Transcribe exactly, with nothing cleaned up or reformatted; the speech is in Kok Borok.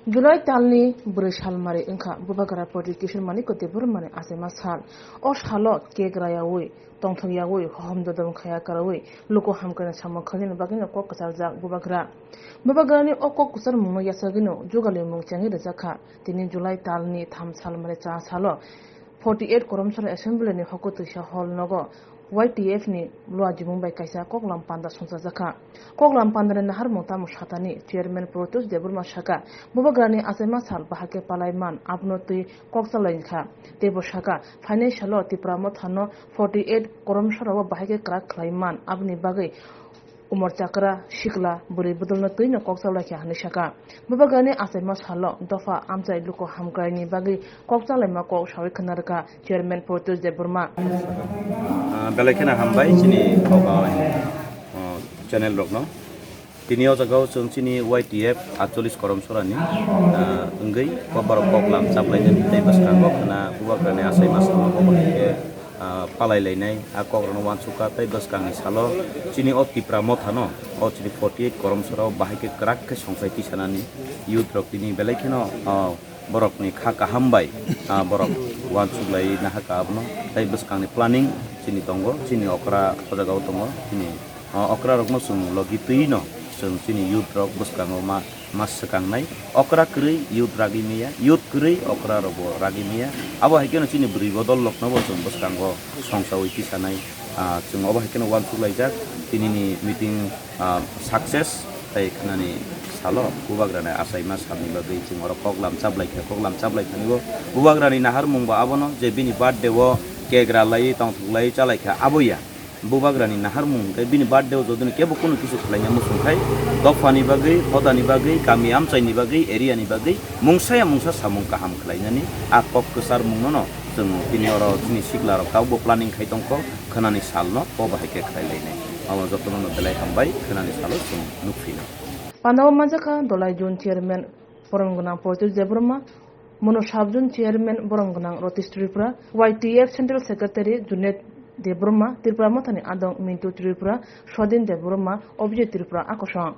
July talni bwrwi salmari wngkha Bubagra Pradyut Kishore Manikya Debbarmani achaima sal. O salo cake rayawi, tongthok yawi, hohom dodom khaya karawi, luku hamkrai samung khainani bagwino kok kwcharjak Bubagra. Bubagrani o kok kwcharmungno yachagwino jugalimung chengwi rwjakha. Tini July talni tham salmari cha salo forty eight Koromsora Assembly ni hokotwisa hall nogo Y T F ni luajimung bai kaisa koklam panda songchajakha. Koklam pandani naharmung tamo satani Chairman Pradyut Debbarma saka, Bubagrani achaima sal bahai khe palai man, abono twi kok chalai kha. Teibo saka, phainai salo Tipra Mothano forty eight Koromsora o bahai khe kwrak khlai man, aboni bagwi umor chakra, sikla, bwrwi bwdwlno twino kok chalai kha hwnwi saka. Bubagrani achaima salo dopha amchai luku hamkraini bagwi kok chalaima kok sawi khna rwkha Chairman Pradyut Debbarma. Ah, belai kheno hambai chini kok, ah, channel rokno. Tini o jaga o chwng chini Y T F atchollis Koromsorani, ah, wngwi kokborok koklam chaplainani tei bwskango khna Bubagrani achaima salo bo bahai khe ah, palai lainai, a kok rokno uansukha tei bwskangni salo chini o Tipra Mothano, o chini forty eight Koromsora o bahai khe kwrak khe songchai tisanani youth rok tini belai kheno, ah, borokni kha kaham bai, ah, borok uansuk lai nahaka abono tei bwskangni planning chini tongo, chini okra o jaga o tongo, chini, ah, okra rokno chwng logi twi no chwng chini youth rok bwskango ma ma swkangnai, okra kwrwi youth ragwi maya, youth kwrwi okra rokbo ragwi maya. Abo hai kheno chini bwrwi bodol roknobo chwng bwskango songchawi tisanai, ah, chwng obo hai kheno uansuk laijak. Tinini meeting, ah, success tei khnani salo Bubagrani achaima salni bagwi chwng oro koklam chablai kha, koklam chablai thanibo Bubagrani naharmungbo abono je bini birthday o cake ralaiwi tongthok laiwi chalai kha abo ya. Bubagrani naharmung hwnkhe bini birthday o jodino kebo kunu kisu khlaina muchung khai, dophani bagwi, hodani bagwi, kami amchaini bagwi, area ni bagwi mungsa ya mungsa samung kaham khlainani a kok kwcharmungno no chwng tini oro chini sikla rok tabukbo planning khai tongkho, khwnani salno bo bahai khe khlai lainai. Abo jotono no belai hambai, khwnani salo chwng nukphino. Pandao manjakha Dolai Jun Chairman Borom Gwnang Pradyut Debbarma, Mono Sub Zone Chairman Borom Gwnang Ratish Tripura, Y T F Central Secretary Junaid Debbarma, Tripura Mothani Adong Mintu Tripura, Swadin Debbarma, Abhijit Tripura, a kosong.